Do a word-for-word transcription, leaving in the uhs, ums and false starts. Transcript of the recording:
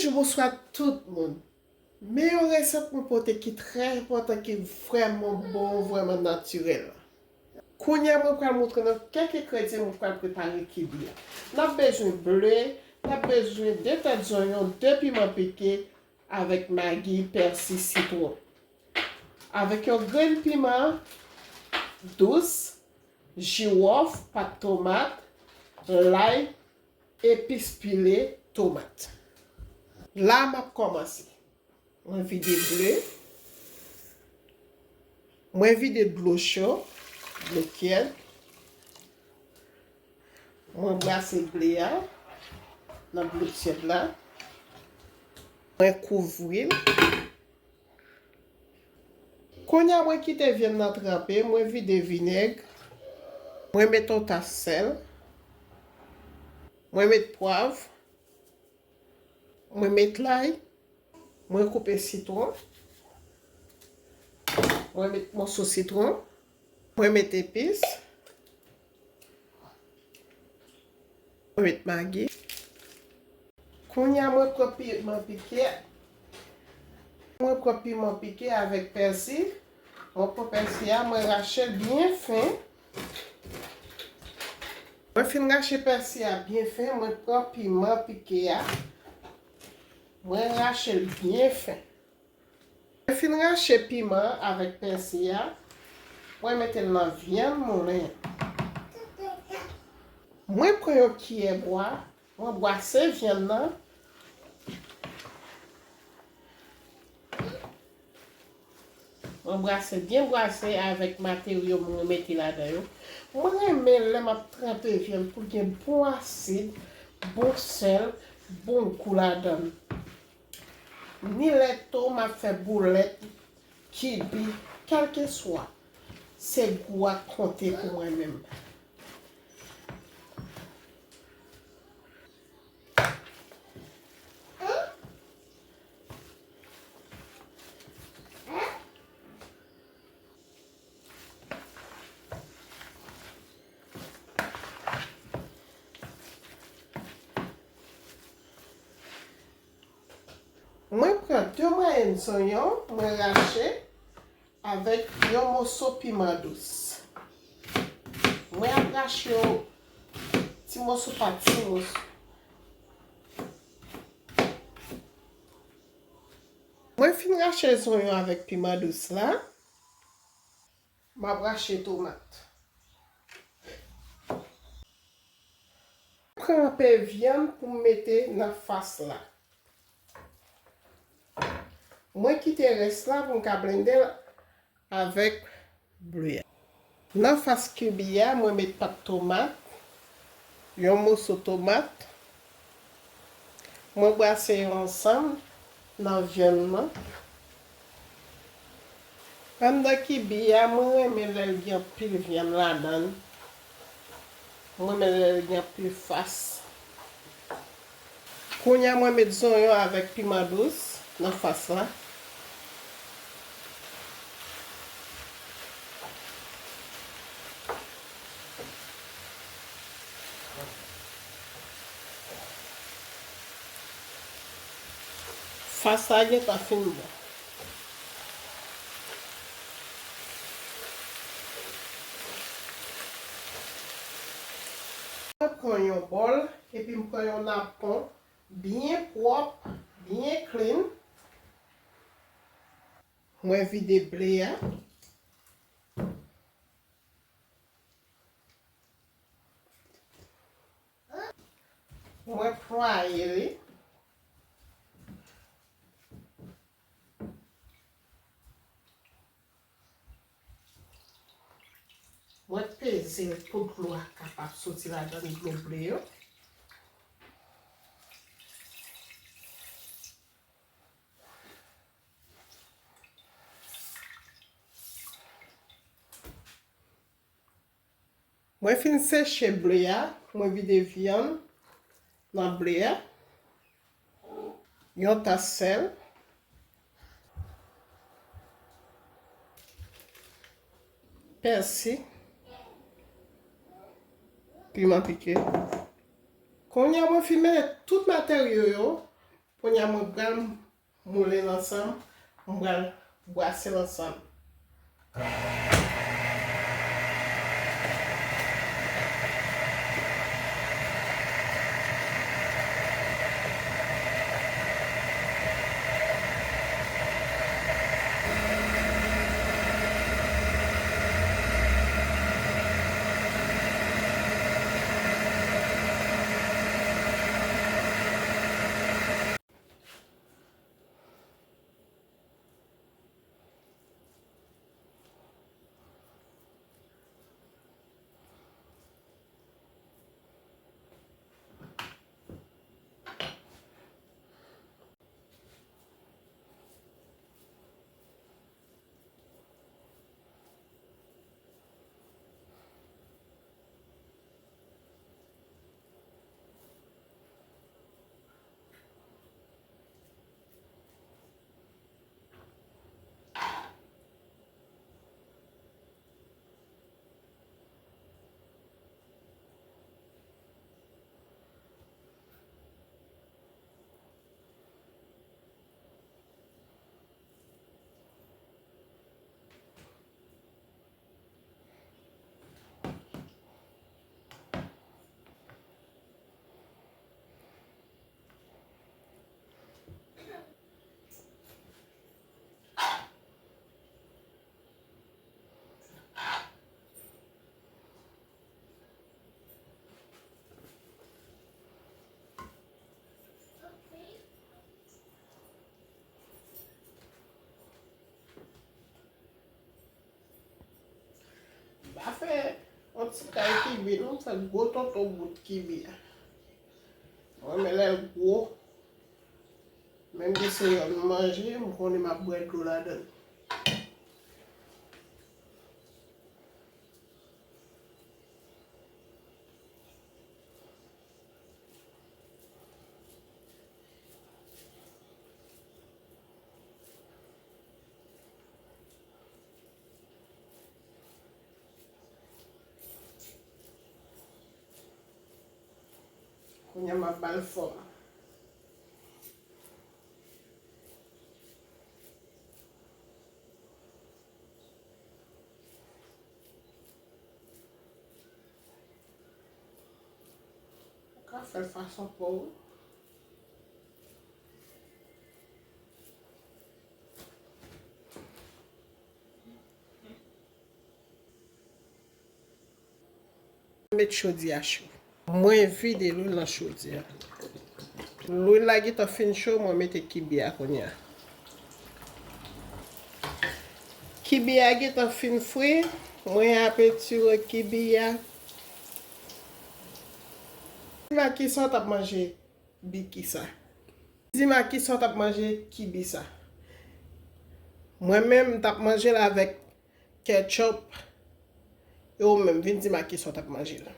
Bonjou, bonswa tout moun. Men yon resèt mwen pote ki trè enpòtan, ki vrèman bon, vrèman natirèl. Kounye a, mwen pral montre nou kèk engredyan mwen pral prepare kibi a. N ap bezwen ble, n ap bezwen de tèt zonyon, de piman pike, avèk magi, pèsi, sitwon. Avèk yon grenn piman dous, jiwòf, pat tomat, lay, epis pile, tomat. La, m ap kòmanse. Mwen vide ble. Mwen vide dlo cho, dlo tyèd. Mwen brase ble a nan dlo tyèd la. Mwen kouvri l. Kounye a, mwen kite vyann nan tranpe, mwen vide vinèg. Mwen met yon tas sèl. Mwen met pwav. Mwen met lay. Mwen koupe sitwon. Mwen met moso sitwon. Mwen met epis. Mwen met magi. Kounye a, mwen pran piman pike. Mwen pran piman pike avèk pèsi. Mwen pran pèsi a, mwen rache l byen fen. Mwen fin rache pèsi a byen fen, mwen pran piman pike a. Mwen rache l byen fen. Mwen fin rache piman an avèk pèsi a. Mwen mete l nan vyann moulen an. Mwen pran yon kiyè bwa, mwen bwase vyann nan. Mwen bwase byen bwase avèk materyo mwen mete ladan yo. Mwen renmen lè m ap tranpe vyann pou gen bon asid, bon sèl, bon gou ladan l. Ni lè tou m ap fè boulèt, kibi, kèlkeswa, se gou a k konte pou mwen menm. Mwen pran de mwayèn zonyon, mwen rache avèk yon moso piman dous. Mwen ap rache yo ti moso pa ti moso. Mwen fin rache zonyon avèk piman dous la. M ap rache tomat. Pran pè vyann pou m mete nan fas la. Mwen kite rès la pou m ka blende l avèk ble a. Nan fas kibi a, mwen met pat tomat, yon moso tomat. Mwen brase yo ansanm nan vyann nan. Anndan kibi a, mwen renmen lè l gen anpil vyann ladan l. Mwen renmen lè l gen anpil fas. Kounye a, mwen met zonyon avèk piman dous nan fas la. Fas la gentan fin bon. Mwen pran yon bòl, epi m pran yon napon byen pwòp, byen clean. Mwen vide ble a. Mwen plwaye li. Mwen peze l pou dlo a kapab soti ladan dlo ble yo. Mwen fin seche ble a, mwen vide vyann nan ble a. Yon tas sèl. Pèsi. Piman pike. Kounye a mwen fin mete tout materyo yo Kounye a mwen pral moule l ansanm, mwen pral brase l ansanm. M pa fè yon ti kay kibi non, m fè gwo tonton bout kibi a. Mwen renmen lè l gwo. Menm ke se yonn m manje, m konnen m ap bwè dlo ladan l. Kounye a m ap ba l fòm. Ou ka fè l fason pa w. Met chodyè a cho. Mwen vide lwil nan chodyè a. Lwil la gentan fin cho, mwen mete kibi a kounye a. Kibi a gentan fin fri, mwen ap etire kibi a. Di m a kisa w t ap manje biki sa? Di m a kisa w t ap manje kibi sa? Mwen menm, m t ap manje l avèk ketchup. E ou menm, vin di m a kisa w t ap manje l.